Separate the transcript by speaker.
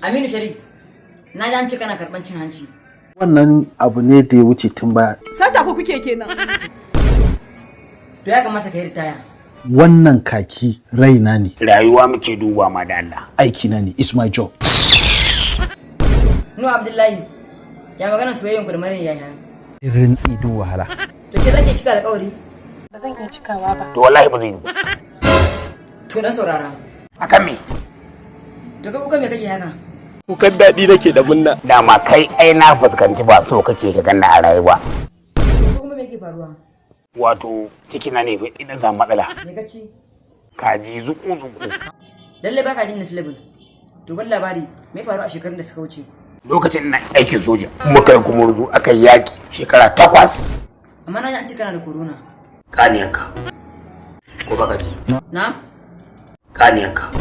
Speaker 1: Aminu Sharif, na ji an ce kana karɓan cin hanci.
Speaker 2: Wannan abu ne da ya wuce tun baya.
Speaker 3: Sata fa kuke kenan.
Speaker 1: To, ya kamata ka yi ritaya.
Speaker 2: Wannan kaki raina ne.
Speaker 4: Rayuwa muke duba ma da Allah.
Speaker 2: Aikina ne, it's my job.
Speaker 1: Nuhu Abdullahi, ya maganar soyayyan ku da Maryam Yahaya?
Speaker 5: Rintsi duk wahala.
Speaker 1: To, ke zaki cika alƙawari?
Speaker 6: Ba zan iya cikawa ba.
Speaker 4: To, wallahi ba zai yi ba.
Speaker 1: To, dan saurara.
Speaker 4: Akan me?
Speaker 1: To, kai kuka me kake haka?
Speaker 7: Kukan daɗi nake da munna.
Speaker 4: Dama kai ai na fuskanci ba so kake ka ganna a rayuwa.
Speaker 1: Ko kuma me yake faruwa?
Speaker 4: Wato ciki na ne fa ina samu matsala.
Speaker 1: Me ka ci?
Speaker 4: Kaji zuku zuku.
Speaker 1: Lalle baka jin next level. To, ban labari, me faru a shekarun da suka wuce?
Speaker 4: Lokacin ina aikin soja, muka yi kumurzu, aka yi yaki shekara 8.
Speaker 1: Amma na ji an ce kana da corona.
Speaker 4: Kaniyarka ko baka ji?
Speaker 1: Na?
Speaker 4: Kaniyarka.